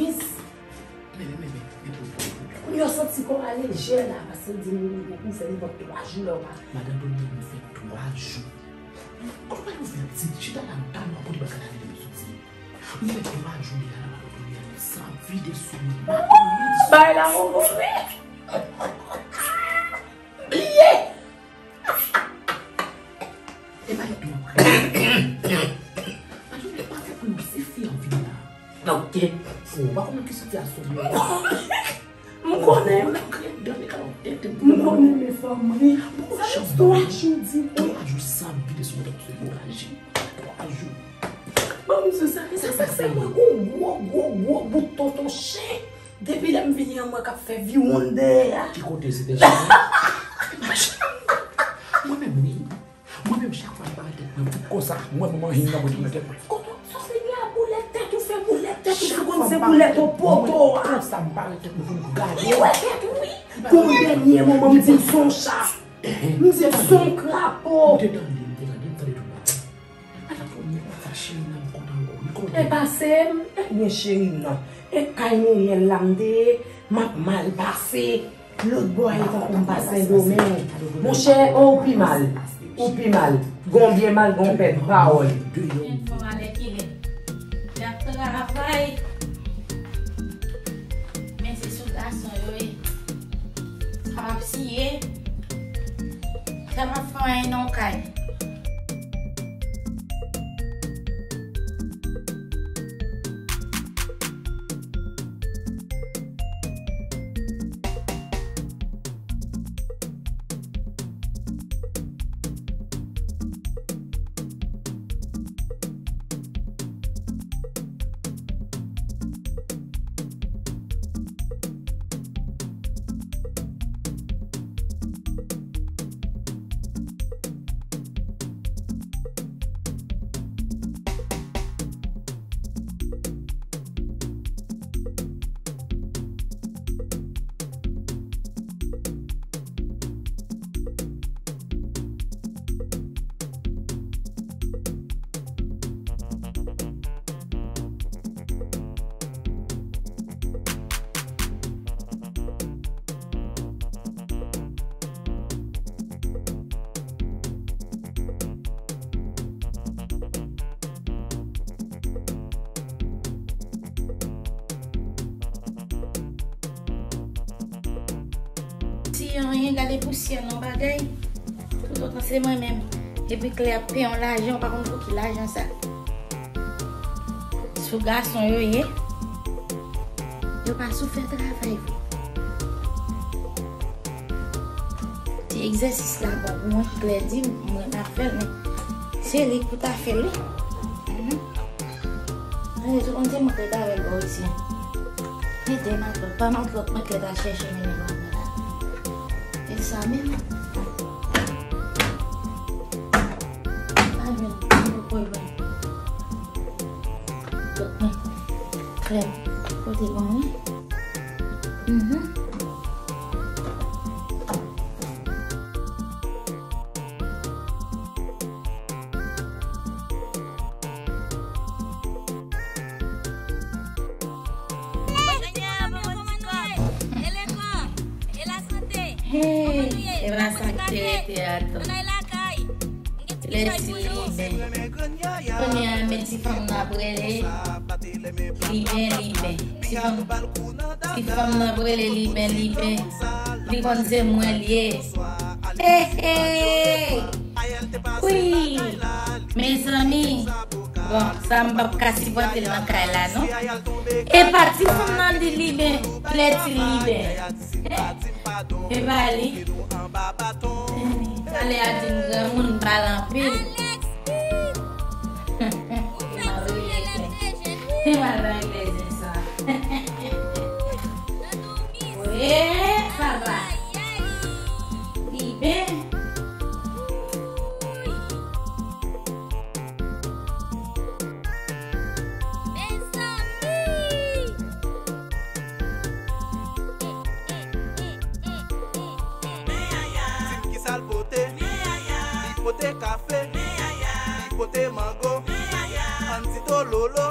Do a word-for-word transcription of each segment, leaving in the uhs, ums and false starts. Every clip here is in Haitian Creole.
Louis. Men, men, men, men, men, pou, pou, pou. Kounye a w santi kò w a lejè la, paske w di m ou fè nenpòt twa jou la w pa. Madan Donia, nou fè twa jou. Kòman nou fè ti chita la, nou ta nou akote baka la vide nou soti. Nou fè twa jou deja la, madan Donia, nou sa vide sou nou. Bay la, mon bebe. Bliye. E pa yon dwa. Madan Donia, pa fè pou nou, se fi an vin la. Ok. Ou pa konn ki sitiyasyon nou. M konnen. M konnen, men fanmi. Sa se twa jou di. Twa jou sa vide sou mwen tankou se moraji. Twa jou. Ban m di sa, sa, sa, sa, mwen gon gwo, gwo, gwo bout tonton chen. Depi lè m vini an, mwen k ap fè viwonn dèyè a. Ki kote se te chen? Mwen menm, wi. Mwen menm, chak fwa m bare tèt mwen, m konsa, mwen, mwen, hin nan retounen tèt mwen. Kote w sòse gen a boulèt tèt ou fè boulèt tèt ou fè konn se boulèt ou poto a. Konsa, m bare tèt mwen pou m gade. Li wè tèt ou, wi. Pou yon dènye moman, m di m se yon chat. M di m se yon krapo. M te tande, m te tande, m tande tout bagay. Ala pou mwen kontan cheri nan m kontan wè w. Li kontan. E pase m, ebyen cheri m nan. E kay Miriel la m te ye, m ap mal pase. Lòt bò a e tankou m pa Sendomeng. Monchè, o, ou pi mal. Ou pi mal. Gon byen mal, gon pèd pawòl. Enfòm alèkile. Y ap travay. Men se sou gason yo ye. Sa p ap siye. Sa p ap fè anyen nan kay. Ti anyen, gade pousyè nan bagay. Toutotan se mwen menm. Epi Klè ap peye yon lajan, ou pa konn pou ki lajan sa. Sou gason yo ye. Yo pa sou fè travay vre. Ti egzèsis la bon pou mwen, Klè di m, mwen ta fè l, men se li k pou ta fè l, wi. Mhm. Ann, se konn se mwen k ret avè l bò isi. Mete matlòt, pa matlòt mwen k ret al chèche mennen bò mwen la. E sa menm. Pa jwenn, mwen poko jwenn. Matlòt mwen. Klè. Kote bon, wi. Mhm. Hey, e pa sa k te rete a tou. Lè ti Liben. Kounye a, men ti fanm nan ap rele Liben, Liben. Ti fanm, ti fanm nan ap rele Liben, Liben. Li konn se mwen l ye. Hey, hey! Wi! Mezanmi! Bon, sa m p ap ka sipòte l nan kay la, non. E pa ti fanm nan di Liben, lè ti Liben. E pa li. Talè a di m granmoun pale anpil. Te mal regle sa. Wi, papa. Liben. Mezanmi! Di m kisa l pote. Li pote kafe. Li pote mango. Ann di tololo.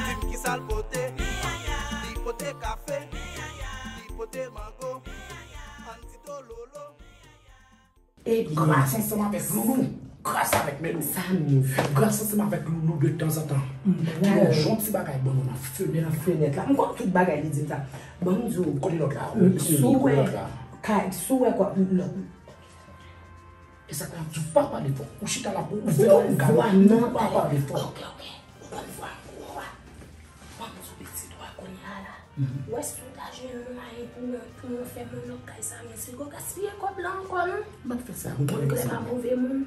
Di m kisa l pote. Li pote kafe. Li pote mango. Ann di tololo. Ebyen. Gras ansanm avèk Loulou. Gras avèk Melou. Sa menm. Gras ansanm avèk Loulou de tanzantan. Ki yon jonti bagay ban nou nan fenèt. Nan fenèt la. M konn tout bagay li di m sa. Ban m di w. Kote lòt la? Si w wè, si w wè kwa, lòt. E sa ka di w pa pale fò. Ou chita la pou ouvè yon gad. Ou pa pale fò. Ok, ok. Ou konn vwa m gwo a. Ban m di w pitit wa kounye a la. Ou wè si w ta jwenn mwayen pou mwen, pou mwen fè moun lòt kay sa, men si w gaspiye kòb la ankò non. M ap fè sa. Ou konnen kòb la pa move moun.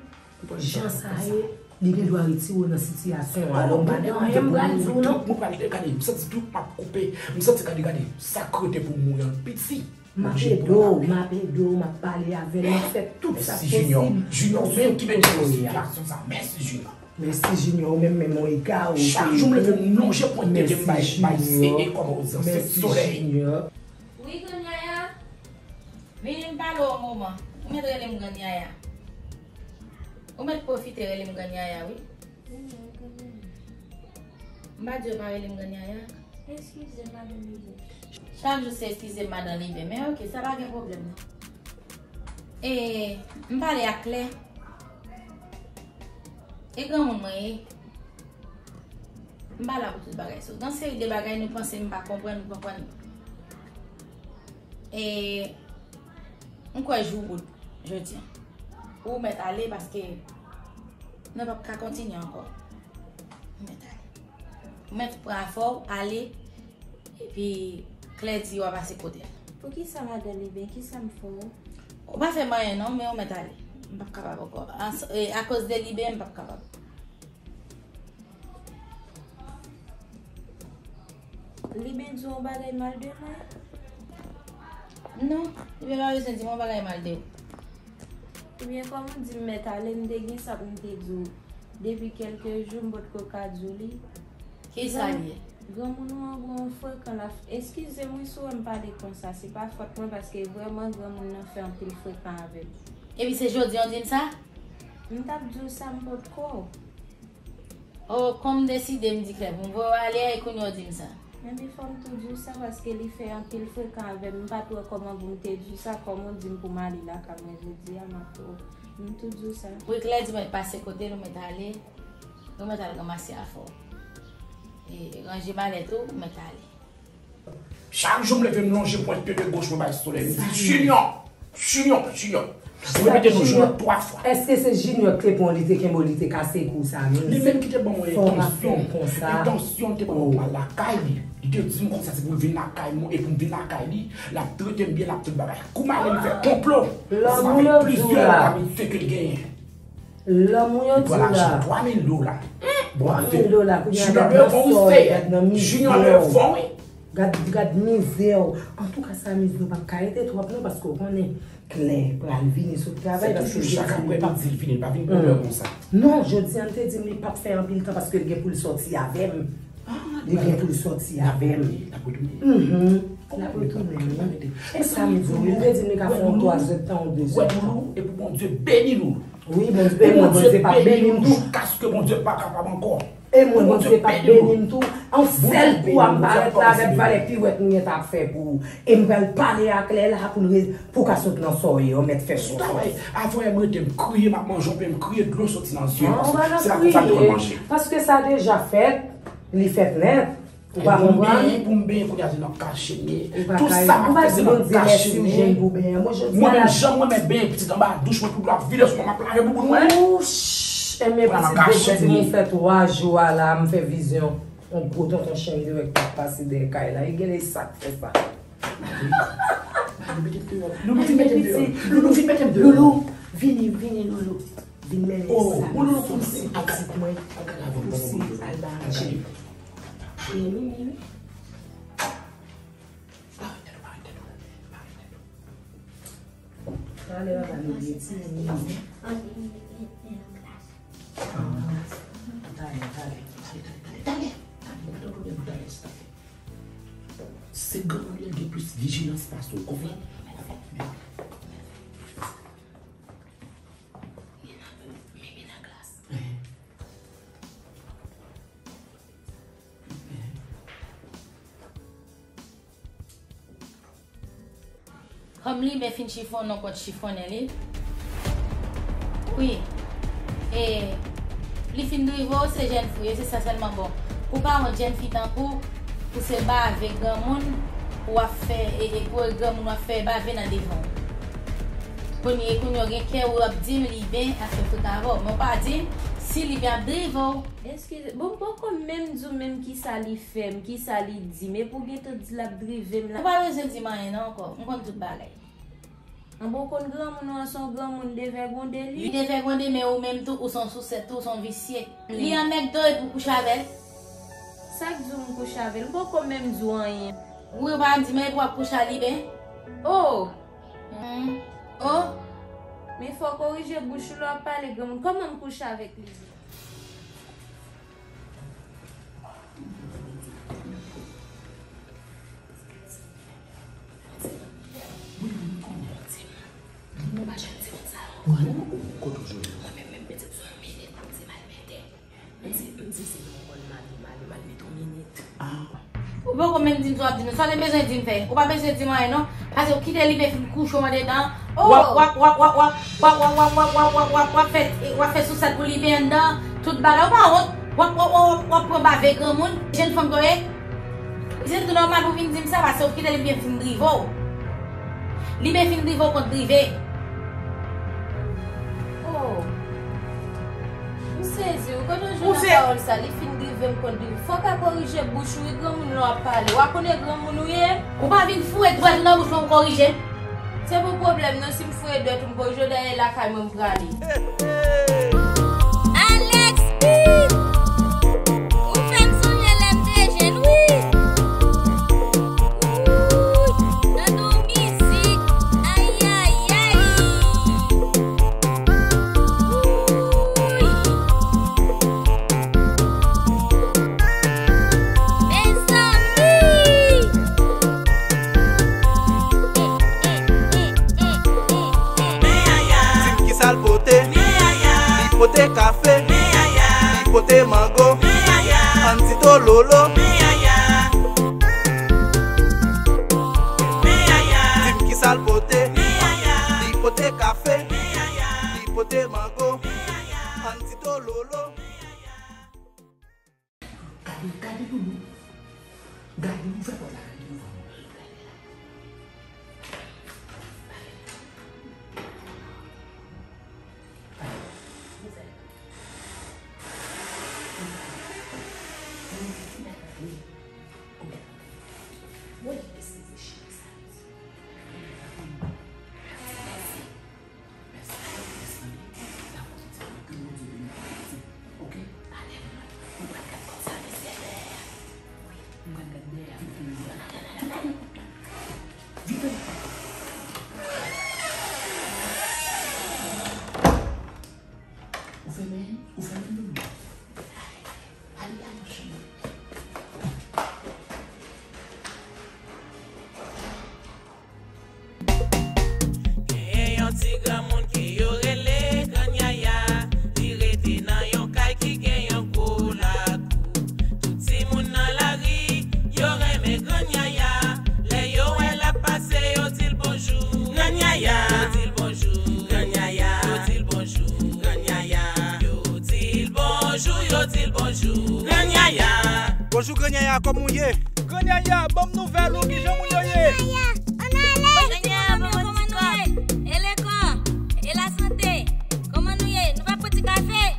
Jan sa ye, li gen dwa retire w nan sitiyasyon an. Alò, m pa gen anyen m pral di w non. Mwen pral gade, m santi tout m ap koupe. M santi gade, gade, sa k rete pou m mouri an piti. M ap ede w, m ap ede w, m ap pale avè l, m ap fè tout sa k posib. Mèsi Junior. Junior menm ki mete yo sitiyasyon sa. Mèsi Junior. Mèsi Junior, ou menm menm yon ega ou. Chak jou m leve m lonje pwent tete m bay bay se e kòman ou di an se solèy. Mèsi Junior. Wi grann yaya. Vini m pale w yon moman. Ou mèt rele m grann yaya. Ou mèt pwofite rele m grann yaya wi. M pa di w pa rele m grann yaya. Eskize madan Liben. Chak jou se eskize m madan Liben. Men oke, sa pa gen pwoblèm non. E m pale ak Klè. E granmoun mwen ye. M pa la pou tout bagay. So, gen seri de bagay nou panse m pa konprann, ou konprann. E m kwè jou bout jodi an. Ou mèt ale paske nou p ap ka kontinye ankò. Ou mèt ale. Ou mèt pran afè w, ale. Epi Klè di w a pase kote l. Poukisa madan Liben, kisa m fè w? Ou pa fè m anyen non, men ou mèt ale. M p ap kapab ankò. As- e, akoz de Liben, m p ap kapab. Liben di w yon bagay mal de mwen? Non, Liben pa bezwen di m yon bagay mal de ou. Ebyen, kòm ou di m mèt ale, m te gen sa pou m te di w. Depi kèlke jou, m potko ka di w li. Kisa l ye? Granmoun ou an gon frekan la. Eskize m wi si w wè m pale konsa. Se pa fòt mwen paske vrèman granmoun nan fè anpil frekan avè m. Epi se jodi an w di m sa? M t ap di w sa, m potko. Oh, kòm m deside m di Klè pou m voye w ale a, e kounye a w di m sa. Epi fò m tou di w sa paske li fè anpil frekan avè m. M pa t wè kòman pou m te di w sa, kòm ou di m pou m ale lakay mwen jodi a, m ap tou, m tou di w sa. Wi, Klè di mwen pase kote l, ou mèt ale, ou mèt al ranmase afè w. E ranje malèt ou, ou mèt ale. Chak jou m leve m lonje pwent pye de goch mwen bay solèy. M di, Junior! Junior! Junior! M repete non Junior twa fwa. Èske se Junior k te pran w, li te kenbe w, li te kase kou sa menm? Li menm ki te ban mwen entansyon. Entansyon, li te ban mwen pou m al lakay li. Li te di m konsa se pou m vin lakay mwen, e pou m vin lakay li, l ap trete m byen, l ap tout bagay. Kou m ale, li fè konplo. Sa fè plizyè lane ke l genyen. Lanmou yo di w la. Twa mil dola. Twa mil dola, kounye a gad nan sò, gad nan mizè w. Gad, gad mizè w. Antouka, Samiz, nou p ap ka rete twòp non, paske w konnen Klè pral vini sot travay, paske jodi a li p ap. Non, jodi a m te di m li p ap fè anpil tan paske l gen pou l sòti avè m. Li gen pou l sòti avè m. L ap retounen. L ap retounen wi. E Samiz, li te di m li ka fè yon twa zè tan ou de zè tan. Wi, Bondye beni w. Pou Bondye beni w jiskaske Bondye pa kapab ankò. E mwen, Bondye p ap beni m tou. Yon sèl kou a m parèt la avèk valè piwèt m gentan ap fè pou ou. E m pral pale ak Lè la pou l re-, pou w ka sot nan sa w ye, yon mèt fè sou sa. Avan yè m rete m kriye, m ap manje yon pen, m kriye, dlo soti nan zye m. Se pa konsa m te konn manje. Paske sa deja fèt, li fèt nèt. Ou pa konprann? Pou m benyen, pou m benyen, kounye a se nan kache m ye. Tout sa m ap fè se nan kache m ye. Mwen menm, jan mwen renmen benyen pitit anba douch, mwen pou dlo ap vide sou mwen, m ap lave bouboun mwen. Wouch! Enben pitit de pitit mwen fè twa jou a la, m fè vizyon. Yon gwo tonton chen dirèk k ap pase dèyè kay la. E genlè e sa k fè sa. Loulou, vin mete m deyò. Loulou, vin mete m deyò. Loulou, vin mete m deyò. Loulou, vini, vini, Loulou. Vin mennen sa. Loulou, pou m se pitit mwen. Pou se al ba manje. Mimi, wi. Talè papa nou vye ti moun. Se granmoun li gen plis vijilans pase w, konprann? Kòm li men fin chifon, non kont chifonnen li. Wi. E li fin drive w, se jèn fi w ye, se sa sèlman bon. Pou pa wont jèn fi tankou w, pou se bave granmoun w ap fè, e, e pou granmoun w ap fè bave nan devan w. Kounye, kounye w gen kè w ap di m li ben ap fè frika avè w. Men w pa di m si li ben ap drive w. Eskize, bon, m poko menm di w menm kisa li fè m, kisa li di m. Epi w gentan di l ap drive m la. Ou pa bezwen di m anyen non ankò. M konn tout bagay. Anben w konn granmoun ou an se yon granmoun devègonde li. Li devègonde, men ou menm tou, ou se yon sousèt tou, ou se yon visye. Li anmègde w epi w kouche avè l. Sa k di w m kouche avè l? M poko menm di w anyen. Wi, ou pa di m epi w ap kouche a li ben. Oh! Hmm. Oh! Men fò w korije bouch ou lè w ap pale granmoun. Kòman m kouche avèk li? Mwen menm, menm pitit sou yon minit, m di m al mete. M di, m di se yon kòl mal, mal, mal mete yon minit. Ou poko menm di m sa w ap di m. Sa w te bezwen di m fè? Ou pa bezwen di m anyen non. Paske w kite li men fin kouche w andedan. W ap, w ap, w ap, w ap, w ap, w ap, w ap, w ap, w ap, w ap, w ap, w ap fè, w ap fè sousèt pou li ben anndan. Tout bagay. Ou pa wont. W ap, w ap, w ap, w ap pran bave granmoun. Jenn fanm ke w ye. Se tou nòmal pou w vin di m sa, paske w kite li byen fin drive w. Li byen fin drive w kont drive. Oh. M sezi wi. Kote w jwenn nan pawòl sa? Li fin drive m kont drive. Fò w ka korije bouch ou wi, granmoun lè w ap pale. W a konnen granmoun ou ye? Ou pa vin foure dwèt ou nan bouch mwen pou korije m. Se pa pwoblèm non, si m foure dwèt ou m korije w, dayè lakay mwen m prale. Alex Beat, ou fè m sonje lè m te jenn wi. Wouy, tande yon mizik, ayayay. Wouy. Mezanmi! Di m kisa l pote. Li pote kafe. Li pote mango. Ann di tololo. Di m kisa l pote. Li pote kafe. Li pote mango. Ann di tololo. Gade, gade Loulou. Gade, ouvè pòt la, gade Loulou. Mèsi, mèsi, mèsi. Dakò, soti, ke Bondye beni w, soti. Oke? Ale, ou pral gad kòb sa, mesye, dèyè a. Wi, m pral gad dèyè a. Vin, vin, vin. Bonjou Grannyaya, kòman w ye? Grannyaya, ban m nouvèl ou, kijan moun yo ye? Grannyaya, kòman nou ye? E lekò? E lasante? Kòman nou ye? Nou pa pran ti kafe?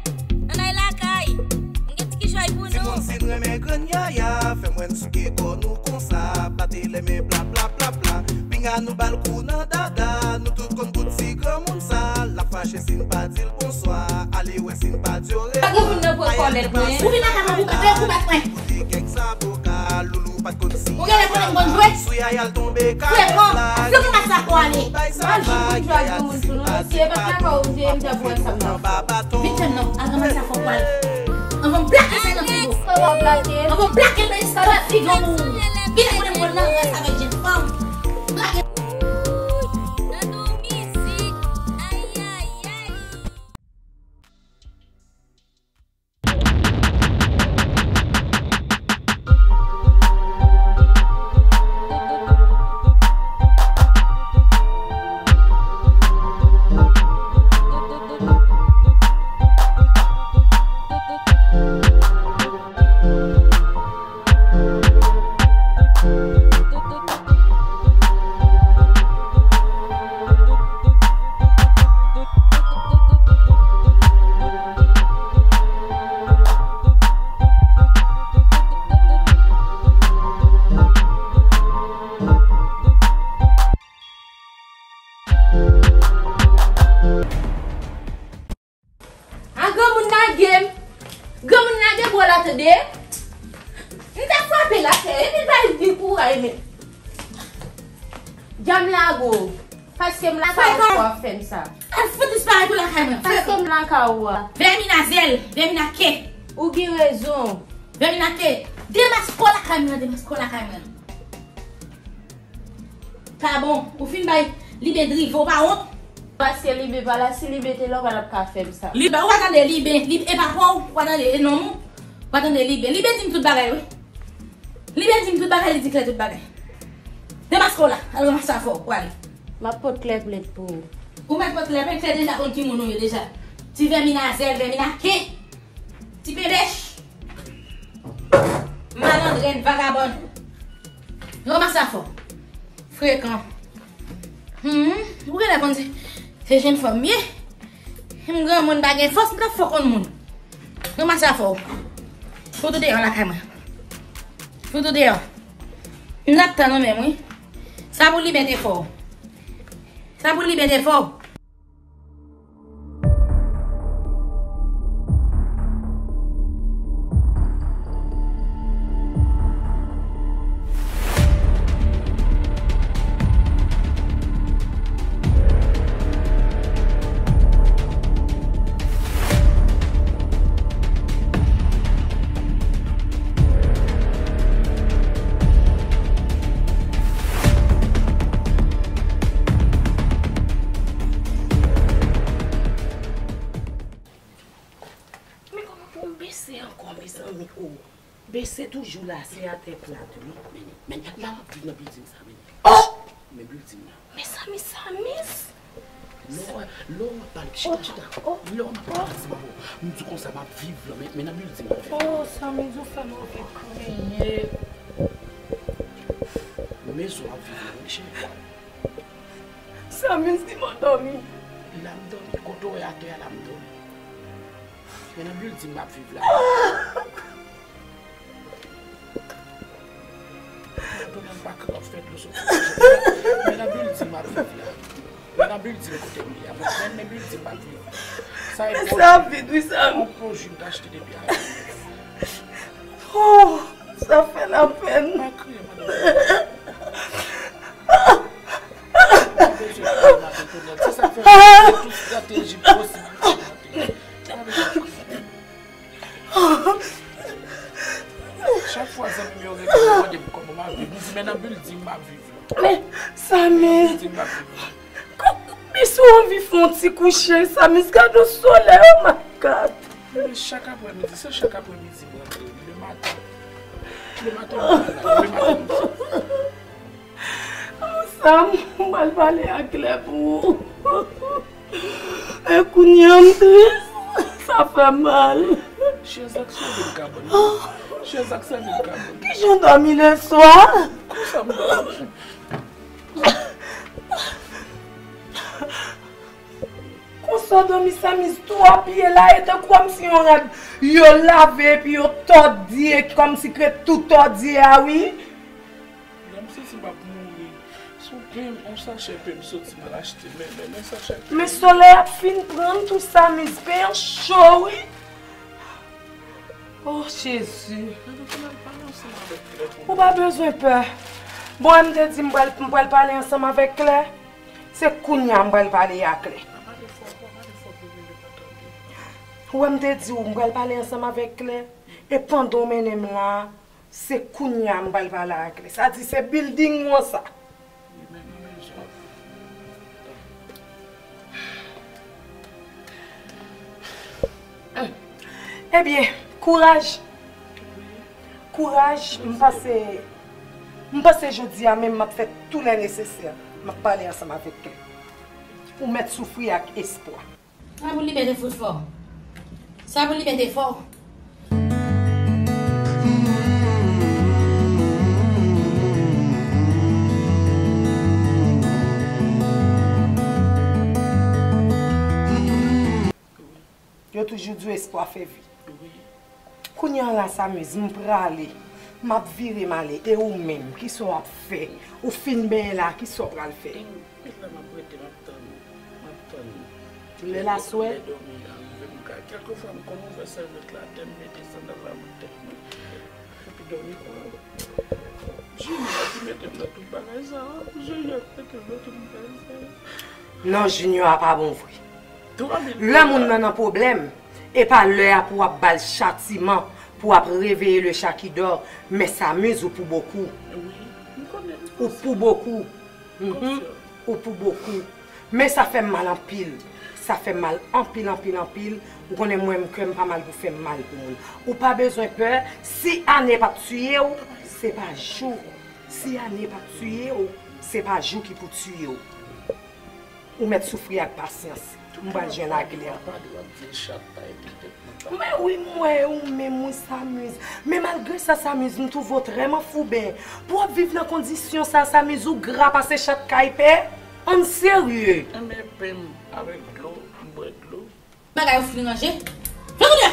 Ann al lakay. M gen ti kichòy pou nou. Timoun, si n renmen Grannyaya, fè m wè n souke kò nou konsa. Pa te lè men bla bla bla bla. Pinga nou ba l kou nan dada. Nou tout konn kout ti granmoun sa. L ap fache si n pa di l bonswa. Ale wè si n pa di yo revan. Pa gen moun nan pran kòlèt mwen. Ou vin lakay mwen pou, pou bat mwen. Ou genlè konnen m konn jwe. Frekan. Yo konn sa pou ale. Al jwenn moun jwa di moun sou nou. Si e pa t lakay ou m te ap wè sa m t ap fè. Vin fè m non. Al ranmase afè w pou ale. Anvan m plake senkant rivo. Anvan m plake l nan espalad figo ou. Vin konnen m konn nan ras avèk jenn fanm. Plake. A granmoun lage m. Granmoun lage bra w la tande. M t ap frape l atè, epi l bay li kouray men. Djam lage w. Paske m lakay ou w ap fè m sa. Al fout disparèt ou lakay mwen. Paske m lakay ou a. Vèminazèl, vèminake. Ou gen rezon. Vèminake. Demaske w lakay mwen, demaske w lakay mwen. Pa bon, ou fin bay Liben drive, ou pa wont? Paske Liben pa la, si Liben te la, ou pa t ap ka fè m sa. Liben, ou pa tande Liben, Liben, e pa pa w, ou pa tande, e nonm ou, ou pa tande Liben. Liben di m tout bagay, wi. Liben di m tout bagay, li di Klè tout bagay. Demaske w la, al ranmase afè w, ou ale. M ap pot Klè plent pou ou. Ou mèt pot Klè plent, Klè deja konn ki moun ou ye deja. Ti vèminazèl, vèminake. Ti penbèch. Malandren, vagabòn. Ranmase afè w. Frekan. Hmm, ou genlè konn se, se jenn fanm m ye. M granmoun pa gen fòs, m t ap fè w konn moun. Ranmase afè w. Fout ou deyò lakay mwen. Fout ou deyò. M t ap tann ou menm, wi. Sa pou Liben te fè w. Sa pou Liben te fè w. Men kòman pou m bese ankò, mezanmi, o? Bese toujou la, se atè plat, wi. Men, men, la w ap viv nan bilding sa, men. O! Men bilding nan. Mezanmi, Samis! Lè w, lè w ap pale, chita, chita. Lè w ap pale, Samis, m di w konsa m ap viv la, men, men nan bilding m ap viv. O, Samis, ou fè m anvi kriye. Men sa w ap viv la, wi, cheri. Samis, di m w dòmi. La m dòmi, kote w wè atè a la m dòmi. Men nan bilding m ap viv la. Mwen pa ka fè dlo soti nan je m. Men nan bilding m ap viv la. Men nan bilding kote m ye a. Men, men bilding m ap viv. Sa e... Men sa vid, wi, sa. Yon pwodui m t achte depi avan. Oh, sa fè lapèn. Pa kriye, madanm. Ou pa bezwen kriye, madanm Tonèt. Se sa k fè m fè tout estrateji posib pou m kriye. Ou pa bezwen kriye. Chak fwa zanmi m yo rele m, yo mande m kòman m ap viv, m di, men nan bilding m ap viv la. Men, Samis, Bisi, ou anvi fè yon ti kouche, Samis, gade yon solèy, oh my God. Men chak aprèmidi, se chak aprèmidi m rantre, wi, le maten. Le maten, m pral la, le maten, m di. Sam, mwen pral pale ak Klè pou ou. E kounye a m tris, sa fè mal. Chèz la k sove m kabann nan. Chèz ak sèvyèt ka ban m. Kijan w dòmi lè swa? Konsa m dòmi. Konsa w dòmi Samiz, twòp ye la, e tankou kòmsi yon rad yo lave epi yo tòdye, kòmsi krèt tou tòdye a wi. Lè m santi m ap mouri. Se yon pen, yon sachè pen m soti m al achte, men, men, men sachè pen. Men solèy ap fin pran m tou Samiz, pen an cho wi. Oh Jezi. Ou pa bezwen pè. Bon, m te di m pral, m pral pale ansanm avèk Klè. Se kounya m pral pale a Klè. Ou wè m te di w m pral pale ansanm avèk Klè. E pandan w mennen m la, se kounya m pral pale a Klè. Sa di se bilding ou an sa. Ebyen, kouraj. Kouraj, m panse, m panse jodi a menm m ap fè tou lè nesesè. M ap pale ansanm avèk Klè. Ou mèt soufri ak espwa. Sa pou li mete fout fò. Sa pou li mete fò. Yo toujou di w espwa fè vi. Kounye a la Samiz, m prale. M ap vire m ale. E ou menm, kisa w ap fè? Ou fin benyen la, kisa w pral fè? Met la m ap rete, m ap tann ou. M ap tann ou. Lè l aswè? Lè dòmi a rive, m ka, kèlkefwa m konn ouvè sèvyèt la atè, m mete sandal la nan tèt mwen. Epi dòmi kwa. Junior ki mete m nan tout bagay sa. Junior ki mete m nan tout bagay sa. Non, Junior a pa bon vre. Lè moun nan nan pwoblèm, e pa lè a pou w ap ba l chatiman, pou w ap réveiller le chat qui dort, men Samiz ou pou bokou. Ou pou bokou. Mhm. Ou pou bokou. Men sa fè m mal anpil. Sa fè m mal anpil, anpil, anpil. Ou konnen mwen, m kè m pa mal pou fè m mal pou moun. Ou pa bezwen pè. Si Ane p ap tiye w, se pa jou. Si Ane p ap tiye w, se pa jou ki pou tiye w. Ou mèt soufri ak pasyans. M pral jwenn ak lè. Men wi, m wè ou menm, wi, Samiz. Men malgre sa, Samiz, m twouve w trè manfouben. Pou w ap viv nan kondisyon sa, Samiz, ou gra pase chat kay pè. Ann serye. Enben, pen m avèk dlo, m bwè dlo. Bagay ou fin ranje. Fè tou deyò.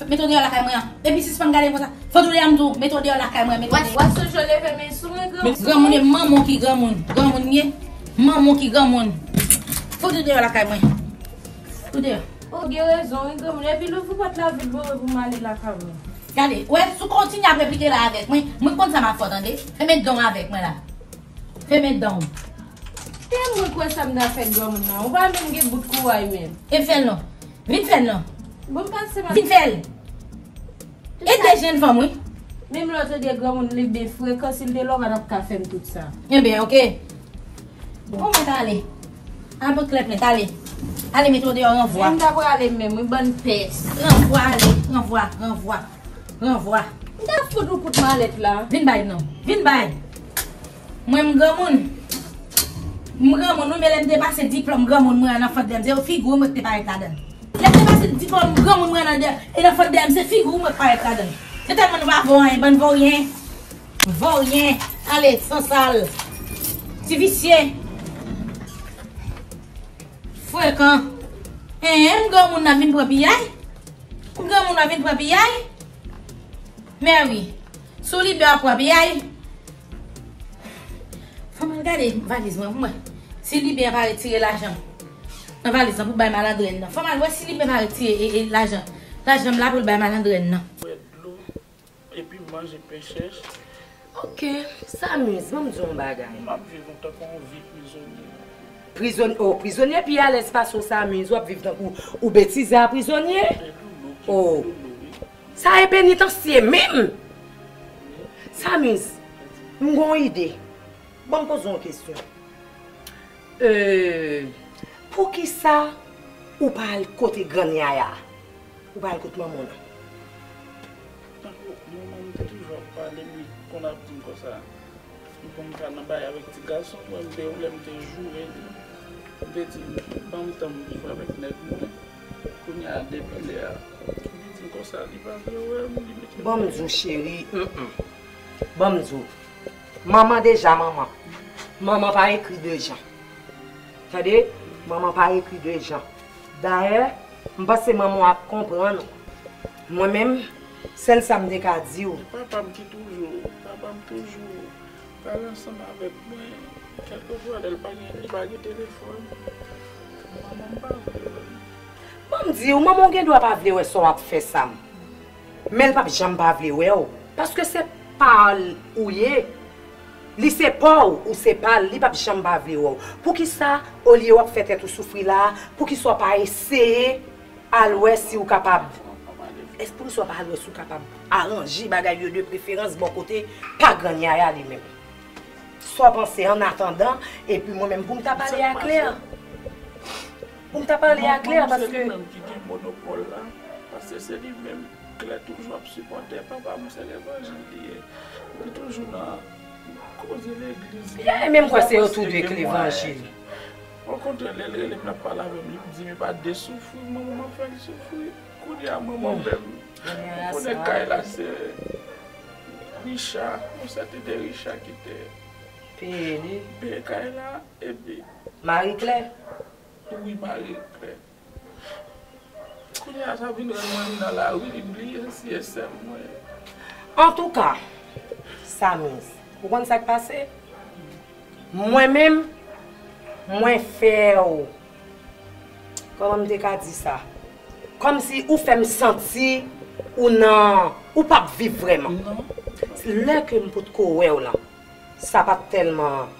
Mete w deyò lakay mwen an. Epi sispann gade m konsa. Fè tou deyò m di w. Mete w deyò lakay mwen. Mete w deyò. W ap sonje w leve men sou mwen, granmoun. Granmoun e manman w ki granmoun. Granmoun ye. Manman w ki granmoun. Fè tou deyò lakay mwen. Tou deyò. Ou gen rezon, wi, granmoun. Epi louvri pòt la vit, bon, pou m ale lakay mwen. Gade, wè, si w kontinye ap replike la avèk mwen, mwen konn sa m ap fè w, tande. Fèmen dan w avèk mwen la. Fèmen dan w. Tèlman kwè sa m ta fè granmoun nan. Ou pa menm gen bout kouray menm. E fè l non. Vin fè l non. Bon, m pase pa. Vin fè l. E de jenn fanm, wi. Menm lè w tande granmoun li byen frekan, si l te la, ou pa t ap ka fè m tout sa. Enben, oke. Bon, mwen t ale. Al pot klè plent, ale. Ale mete w deyò, ranvwa. M ta prale menm, wi, bann pès. Ranvwa, ale. Ranvwa, ranvwa. Ranvwa. M ta fout ou kout malèt la. Vin bay non. Vin bay. Mwen m granmoun. M granmoun wi, men lè m te pase diplòm granmoun mwen an nan fant dèyè m, se figi w mwen ki te parèt ladan l. Lè m te pase diplòm granmoun mwen an nan dèyè, e nan fant dèyè m, se figi w mwen ki parèt ladan l. Se tèlman nou pa vo anyen, bann voryen. Voryen. Ale, sansal. Ti visye. Frekan. Enhen, m granmoun nan vin pran piyay. M granmoun nan vin pran piyay. Mèwi, sou Libè ap pran piyay. Fò m al gade valiz mwen pou mwen. Si Libè pa retire lajan nan valiz lan pou bay malandren nan. Fò m al wè si Libè pa retire e, e, lajan. Lajan m la pou l bay malandren nan. Bwè dlo, epi manje pen chèch. Oke, Samiz, ban m di w yon bagay. M ap viv tankou yon vi prizonye. Prizon-, oh, prizonye pi alèz pase w, Samiz, w ap viv tankou ou betize a prizonye. Oh. Sa e penitansye menm! Samiz, m gon ide. Ban m poze w yon kesyon. Euh, poukisa ou pa al kote grann yaya? Ou pa al kot manman w nan? Tankou manman m te toujou ap pale, li konn ap di m konsa. M konn ka nan bay avèk ti gason, mwen m te yon lè m te joure li. M te di, ban m tan m viv avèk nèg mwen. Kounye a, depi lè a, li di Konsa, li pa vle wè m, li mete m dèyè. Ban m di w, cheri, mm, mm. Ban m di w. Manman deja manman. Manman pa ekri de jan. Tande? Manman pa ekri de jan. Dayè, m panse manman w ap konprann ou. Mwen menm, sèl sa m te ka di w. Papa m ki toujou, papa m toujou pale ansanm avèk mwen. Kèlkeswa lè l pa gen, li pa gen telefòn. Manman m pa vle wè m. Ban m di w, manman w gen dwa pa vle wè sa w ap fè, Sam. Men l p ap janm pa vle wè w. Paske se pa l ou ye. Li se pa w, ou se pa l, li p ap janm pa vle wè w. Poukisa, olye w ap fè tèt ou soufri la, poukisa w pa eseye al wè si w kapab, èske poukisa w pa al wè si w kapab aranje bagay yo de preferans bò kote pa grannyay a li menm? Sa w panse an atandan, epi mwen menm pou m ta pale a Klè? Pou m ta pale a Klè, paske se li menm ki gen monopòl la, paske se li menm. Klè toujou ap sipòte papa m, se levanjil li ye. Li toujou nan koze legliz. Li pa menm kwè se yo tou de k levanjil. Okontrè, lè l rele m, l ap pale avè m, li di m li pa de soufri, manman m ap fè l soufri. Kounye a, manman m menm, ou konnen kay la se Richard, yon sèten de Richard ki te peye li, peye kay la, epi Marie Claire. Wi, Marie Claire. Kounye a, sa vin rann mwen nan lari, li bliye si e sè m mwen. Antouka, Samiz, ou konn sa k pase? Mwen menm, mwen fè w, kòman m te ka di sa? Kòmsi ou fè m santi ou nan, ou p ap viv vrèman. Non. Lè ke m potko wè w lan, sa pa t tèlman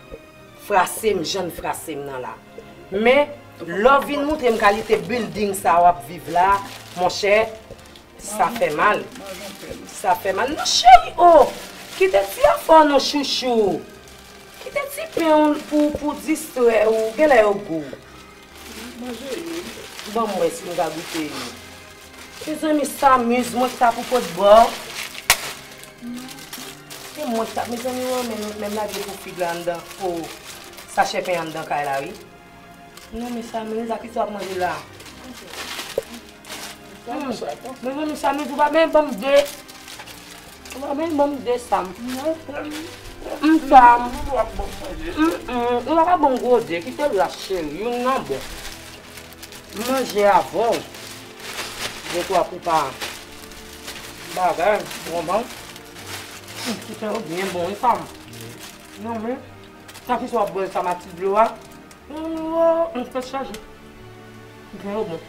frase m jan n frase m nan la. Men, lè w vin montre m kalite building sa w ap viv la, monchè, sa fè mal. Sa fè mal. Non, cheri, oh! Kite ti afè w non, chouchou. Kite ti pen w pou, pou distrè w. Genlè yo gou. Manje yo. Ban m wè si m ka goute yo. Mezanmi, Samiz, mwen ki ta pou pot ba w. E mwen ki ta, mezanmi, w menm, menm lage pou fig la anndan, pou sachè pen anndan kay la, wi. Non, men Samiz, a kisa w ap manje la? Hmm. Mezanmi, Samiz, ou pa menm ban m de. Ou pa menm ban m de, Sam. M, Sam. Mm, mm, ou pa ka ban m gwo de, kite l la, cheri, youn nan bon. M manje avè w. De twa koupa bagay, bonbon. Ti fè yo byen bon, wi, Sam. Non, men, sa ki sa w ap bwè sa, ma ti dlo a? Non, non, non, m fè chaje. M fè yo bon.